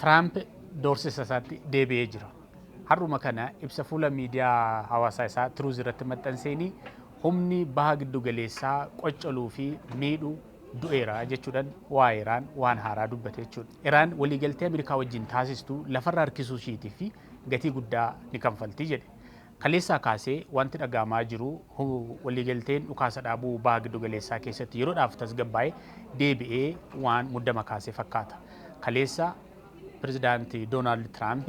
Tiraamp doorsisa isaatti deebi'ee jira. Har'uma kana ibsa fuula miidiyaa hawaasaa isaa Truth irratti maxxanseenii humni baha giddu galeessaa qoccoluu fi miidhuu du'eera jechuudhaan waa'ee Iraan waan haaraa dubbate jechuudha. Iraan waliigaltee Ameerikaa wajjin taasistu lafarra harkisuu ishiitii fi gatii guddaa ni kanfalti jedhe. Kaleessaa kaasee wanti dhagahamaa jiru waliigalteen dhukaasa dhaabuu baha giddu galeessaa keessatti yeroodhaaf tasgabbaa'ee deebi'ee waan muddama kaasee fakkaata. Kaleessa Pirezidaantii Doonaald Tiraamp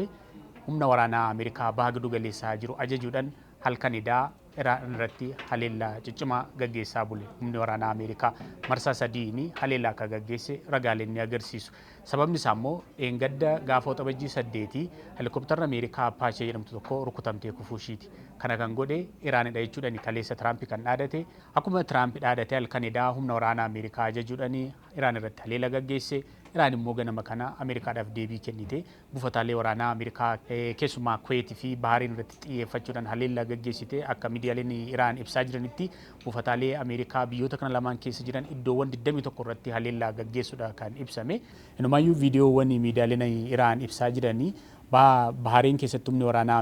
humna waraanaa Ameerikaa baha giddu galeessaa jiru ajajuudhaan halkan idaa Iraan irratti haleellaa ciccimaa gaggeessaa bule. Humni waraanaa Ameerikaa marsaa sadiin haleellaa akka gaggeesse ragaaleen ni agarsiisu. Sababni isaa immoo dheengadda gaafa Waxabajjii 8 helikoptarri Ameerikaa Apaachee jedhamtu tokko rukutamtee kufuu ishiiti. Kana kan godhe Iraanidha jechuudhaan kaleessa Tiraamp kan dhaadate. Akkuma Tiraamp dhaadate halkan idaa humna waraanaa Ameerikaa ajajuudhaan Iraan irratti haleela gaggeesse. Iraan immoo ganama kana Ameerikaadhaaf deebii kennite. Buufataalee waraanaa Ameerikaa keessumaa Kuweetii fi Bahariin irratti xiyyeeffachuudhaan haleellaa gaggeessite. Akka miidiyaaleen Iraan ibsaa jiranitti, buufataalee Ameerikaa biyyoota kana lamaan keessa jiran iddoowwan 21 irratti haleellaa gaggeessuudha kan ibsame. Inumaayyuu viidiyoowwan miidiyaaleen Iraan ibsaa jiranii, Bahariin keessatti humni waraanaa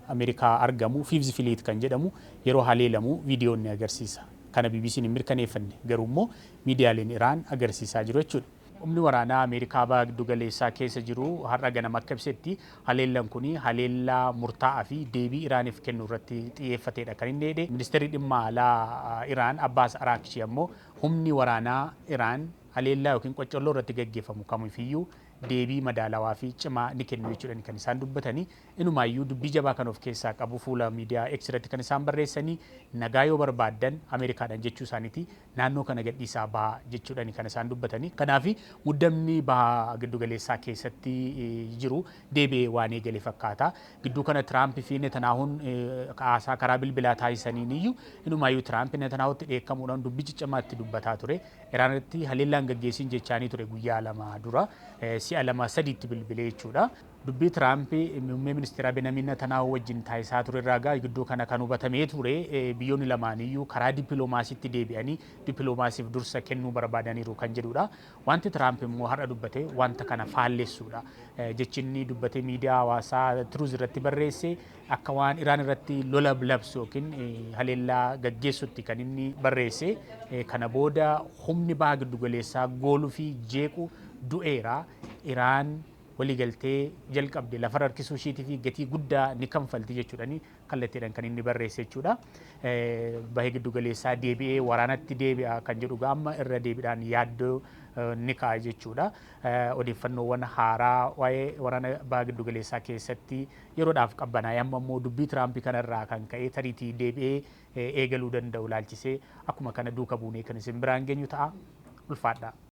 Ameerikaa argamu Fifth Fleet kan jedhamu yeroo haleelamu viidiyoon ni agarsiisa. Kana BBC'n hin mirkaneeffanne, garuu immoo miidiyaaleen Iraan agarsiisaa jiru jechuudha. Humni waraanaa Ameerikaa baha giddu galeessaa keessa jiru har'a ganama akka ibsetti, haleellaan kun haleellaa murtaa'aa fi deebii Iraaniif kennu irratti xiyyeeffatedha kan inni jedhe. Ministeerri dhimma alaa Iraan Abbaas Araakchii ammoo humni waraanaa Iraan haleellaa yookiin qoccolloo irratti gaggeeffamu kamiifiyyuu deebii madaalawaa fi cimaa ni kennu jechuudhaan kan isaan dubbatanii. Inumaayyuu dubbii jabaa kan of keessaa qabu fuula miidiyaa X irratti kan isaan barreessanii, nagaa yoo barbaaddan Ameerikaadhaan jechuu isaaniiti, naannoo kana gadhiisaa bahaa jechuudhaan kan isaan dubbatanii. Kanaaf muddamni baha giddugaleessaa keessatti jiru deebi'ee waan eegale fakkaata. Gidduu kana Tiraamp fi Netanaahuun haasaa karaa bilbilaa taasisaniin iyyuu, inumaayyuu Tiraamp Netanaahutti dheekkamuudhaan dubbii ciccimaa itti dubbataa ture. Iraan irratti haleellaan gaggeessin jechaanii ture guyyaa 2 dura, si'a lama sadiitti bilbilee jechuudha. Dubbii Tiraamp muummee ministeeraa Benamiin Netanaahu wajjin taasisaa ture irraa gaa gidduu kana kan hubatamee ture, biyyoonni lamaaniyyuu karaa dippiloomaasiitti deebi'anii dippiloomaasiif dursa kennuu barbaadaniiru kan jedhudha. Wanti Tiraamp immoo har'a dubbate wanta kana faallessuudha. Jechi inni dubbate, miidiyaa hawaasaa Truth irratti barreesse, akka waan Iraan irratti lola labsu yookiin haleellaa gaggeessutti kan inni barreesse. Kana booda humni baha giddugaleessaa gooluu fi jeequ du'eera. Iraan waliigaltee jalqabde lafarra harkisuu ishiitii fi gatii guddaa ni kanfalti jechuudhani kallattiidhaan kan inni barreesse jechuudha. Bahee giddugaleessaa deebi'ee waraanatti deebi'a kan jedhu amma irra deebiidhaan yaaddoo ni ka'a jechuudha. Odeeffannoowwan haaraa waa'ee waraana baha giddugaleessaa keessatti yeroodhaaf qabbanaa'e, amma immoo dubbii Tiraampii kanarraa kan ka'e tariitii deebi'ee eegaluu danda'u ilaalchisee akkuma kana duuka buunee kan isin biraan geenyu ta'a. Ulfaadhaa.